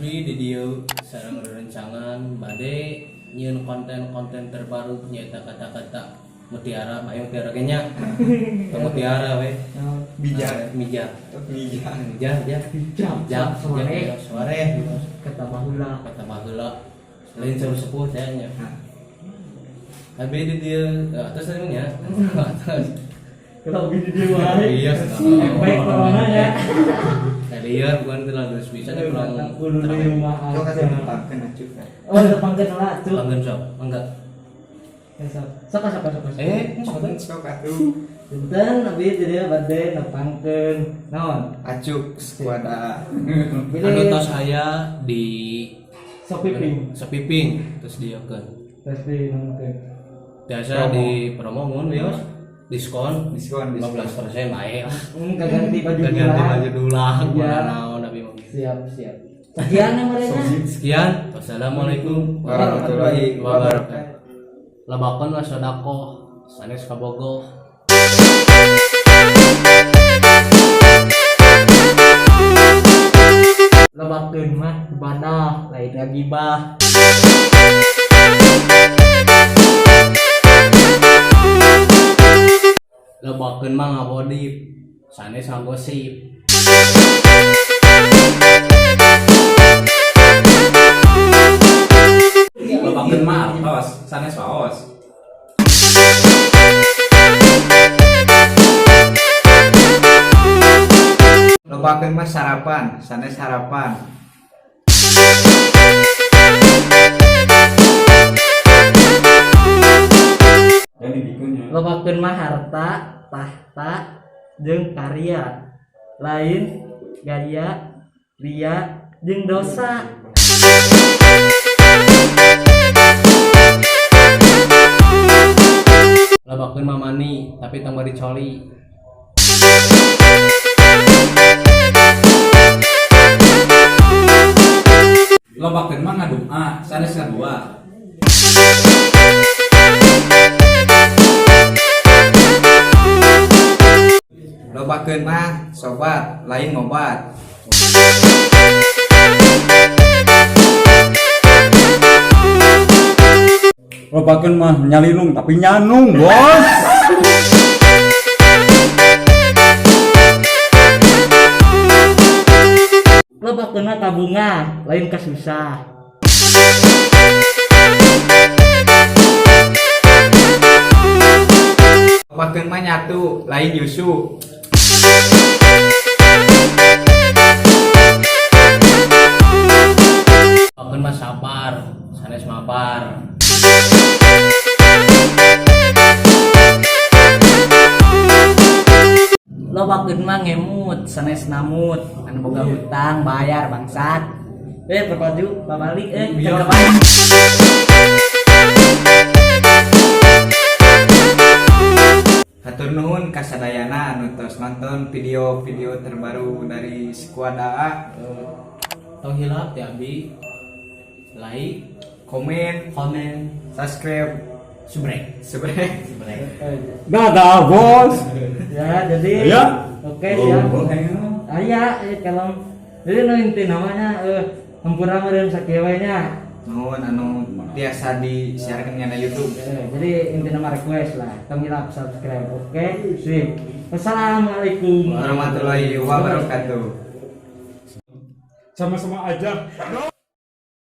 Abdi di dieu sareng rerencangan bade nyieun konten-konten terbaru, nyaeta kata-kata mutiara. Ayo, mutiara ge nya. Tong mutiara we. Bijak. Bijak. Bijak. Bijak ya. Bijak. Bijak. Sore. Bijak, sore. Kata baheula. Kata baheula. Lain seru sepuh teh nya. Abi di dieu atas tadi nya. Atas. Kalau di dieu wae. Iya. Efek corona ya. Tadi ya bukan terlalu bisa nih pulang. Kudu di rumah Sok aja. atuh tepangkeun acuk. Oh, tepangkeun lah, Cuk. Panggen sok, enggak. Ya, sok. Sok sok sok. Sok. Eh, sok teh. Sok atuh. Punten, abdi di dieu bade nepangkeun naon? Acuk Skuad A. Anu tos saya di Sopiping. Sopiping terus dieukeun. Terus di naonkeun? Biasa di promo mun wios diskon. Diskon, diskon. 15% bae lah. Kaganti baju Ganti dulang. Baju dulang. Iya. Mana naon abi mah. Siap, siap. Sekian yang mereka. Sekian, wassalamualaikum warahmatullahi wabarakatuh. Lobakeun mah sodakoh, sanes kabogoh. Lobakeun mah ibadah, lain gibah. Lobakeun mah ngabodip, sanes ngagosip. Lobakeun mah artos, sanes waos. Lobakeun mah sarapan, sanes harapan. Dan dibikunnya. Lobakeun mah harta, tahta, jeung karya. Lain gaya, ria, jeung dosa. Lobakeun mah mani, tapi tong bari coli. Lobakeun mah ngadua, sanes ngadua. Lobakeun mah sobat, lain ngobat. Lobakeun mah nyalilung tapi nyanung, Bos. Lobakeun mah tabungan, lain kasusah. Lobakeun mah nyatu, lain nyusu. Lobakeun mah sabar, sanes mabar. Lobakeun mah ngemut, sanes namut. Anu boga hutang bayar bangsat. Eh, berpaju, babali, eh, Iya. cakep aja. Hatur nuhun kasadayana anu tos nonton video-video terbaru dari Skuad AA. Tong hilap ya abi like, Komen, komen, subscribe, subrek. Subrek. Subrek. Dadah, Bos. Ya, jadi Ya. Oke, siap. Aya, kalau jadi nu inti namanya hampura meureun sakieu we nya. Nuhun anu biasa disiarkan di YouTube. Jadi inti nama request lah. Tong hilap subscribe. Oke, sip. Wassalamualaikum warahmatullahi wabarakatuh. Sama-sama aja.